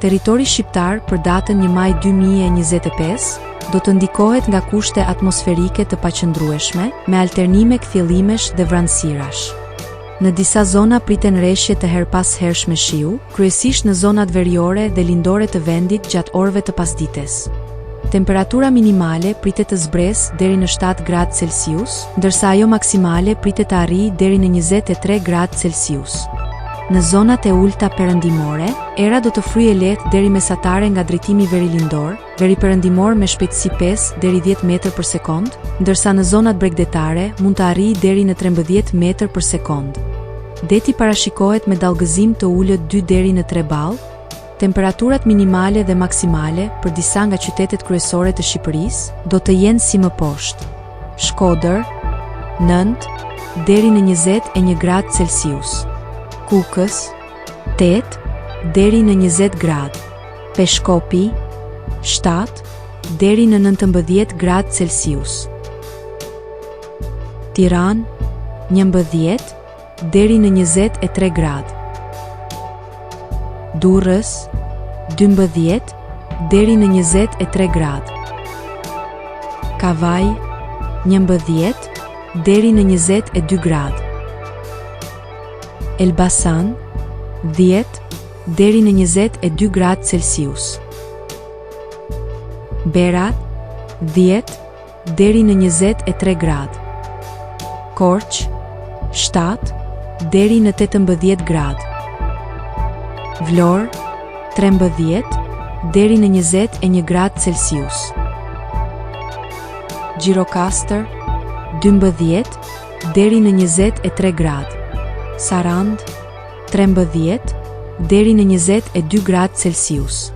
Territori shqiptar për datën 1 maj 2025 do të ndikohet nga kushte atmosferike të paqëndrueshme, me alternime kthjellimesh dhe vranësirash. Në disa zona priten reshje të herëpashershme shiu, kryesisht në zonat veriore dhe lindore të vendit gjatë orëve të pasdites. Temperatura minimale pritet të zbresë deri në 7 gradë Celsius, ndërsa ajo maksimale pritet të arrijë deri në 23 gradë Celsius. Në zonat e ulëta perëndimore, era do të fryjë e lehtë deri mesatare nga drejtimi verilindor, veriperëndimor me shpejtësi 5 deri 10 metër për sekondë, ndërsa në zonat bregdetare mund të arrijë deri në 13 metër për sekondë. Deti parashikohet me dallgëzim të ulët 2 deri në 3 ballë, Temperaturat minimale dhe maksimale për disa nga qytetet kryesore të Shqipërisë do të jenë si më poshtë: Shkodër, 9 deri në 21 gradë Celsius, Kukës, 8 deri në 20 gradë, Peshkopi, 7 deri në 19 gradë Celsius, Tiranë, 11 deri në 23 gradë. Durrës, 12 deri në 23 gradë. Kavajë, 11 deri në 22 gradë. Elbasan, 10 deri në 22 gradë Celsius. Berat, 10 deri në 23 gradë. Korçë, 7 deri në 18 gradë. Vlorë, 13 deri në 21 gradë Celsius. Gjirokastër, 12 deri në 23 gradë. Sarandë, 13 deri në 22 gradë Celsius.